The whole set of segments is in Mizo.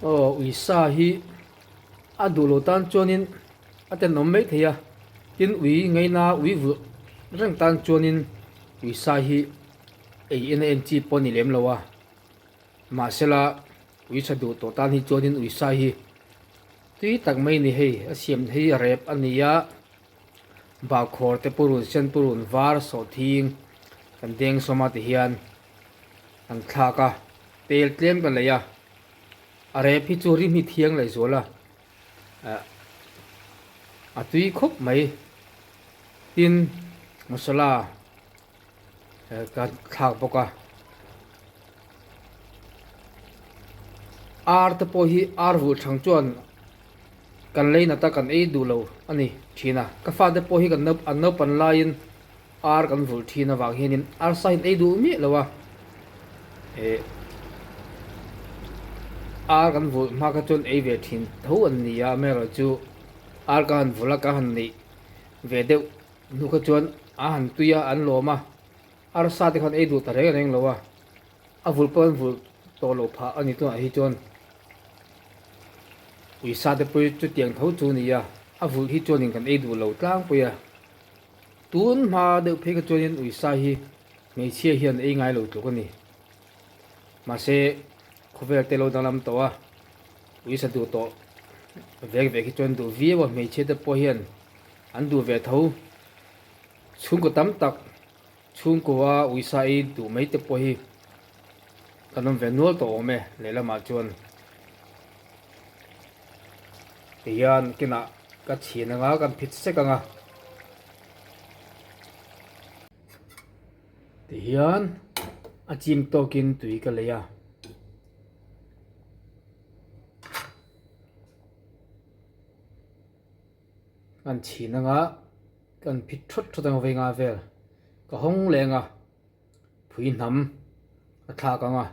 Aw uisa hi a duh lo tan chuanin a tenawm mai thei a, tin ui ngaina ui vulh reng tan chuanin uisa hi ei en a en chi pawh a ni lem lo a, mahsela uisa duh tawh tan hi chuanin uisa hi tui tak mai a ni hei a siam hi a rep a ni a. Bahkhawr te purun sen purun var sawhthing kan deng sawm a tihian an thlak a tel tlem ka lei a a rep hi chu rim hi thiang leh zual a ah a tui khawp mai tin masala ka thlak bawk a ar te pawh hi ar vulh thang chuan kan lei nat a kan ei duh lo a ni thin a ka fate pawh hi kan an naupan laiin ar kan vulh thin avang hianin arsa hi an ei duh miah lo a eh ar kan vulh hma kha chuan ei ve thin tho an ni a amaherawhchu ar ka han vulh a ka han neih ve deuh. Hnu kha chuan a han tui a, an lawm a, arsa te khan ei duh ta reng reng lo a, a vulh pawh an vulh tawh loh phah a ni tunah hi chuan uisa te pawh hi chutiang tho chu a ni a, a vulh hi chuanin kan ei duh lo tlangpui a, tun hma deuh phei kha chuanin uisa hi hmeichhia hian ei ngai lo tluk a ni, mahse khawvel te lo danglam tawh a, uisa duh tawh vek vek hi chuan duh viau a hmeichhia te pawh hian. An duh ve tho. Chhungkaw tam tak chhungkaw a uisa ei duh mai te pawh hi kan awm ve nual tawh awm e lehlamah chuan tihian kinah ka chhin anga kan phit sek anga tihian a chim tawkin tui ka lei a. Kan chhin anga kan phit thawt thawt ang vei nga vel ka hawng leng a phui hnam a thlak ang a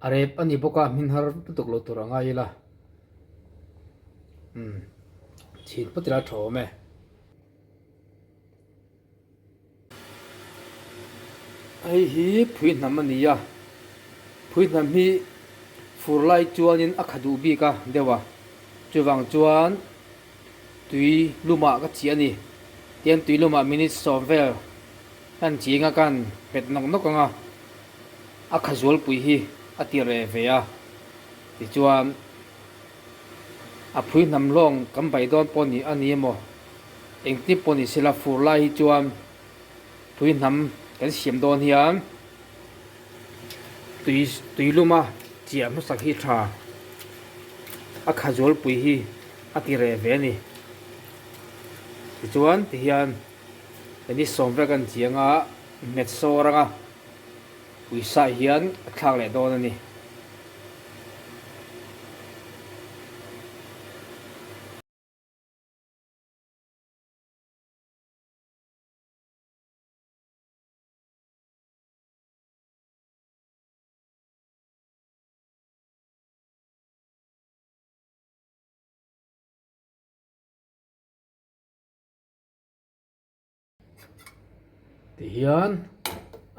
a rep a ni bawk a hmin har lutuk lo tur a ngai ila umm chhin phawt ila a tha awm e. Hei hi phui hnam a ni a, phui hnam hi fur lai chuanin a kha duh bik a deuh a, chuvang chuan tui lumah ka chih a ni. Tian tui lumah minute sawm vel kan ching a kan pet nawk nawk ang a, a kha zualpui hi a ti reh ve a, tichuan a phui hnam lawng kan bai dawn pawh ni a ni emaw Engtin pawh ni sela fur lai hi chuan tui hnam kan siam dawn hian tui tui luma chiah hmasak hi tha a kha zualpui hi a ti reh ve a ni. Tichuan tihian ni sawm vel kan chiang a hmet sawr anga uisa hian a thlak leh dawn a ni. Tihian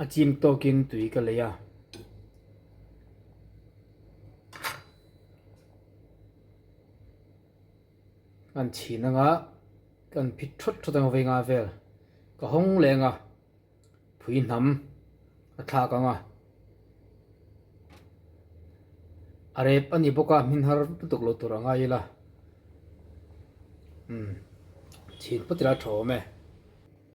a chim tawkin tui ka lei a. Kan chhin anga kan phit thawt thawt ang vei nga vel ka hawng leng a phui hnam a thlak ang a a rep a ni bawk a hmin har lutuk lo tur a ngai ila umm chhin phawt ila a tha awm e.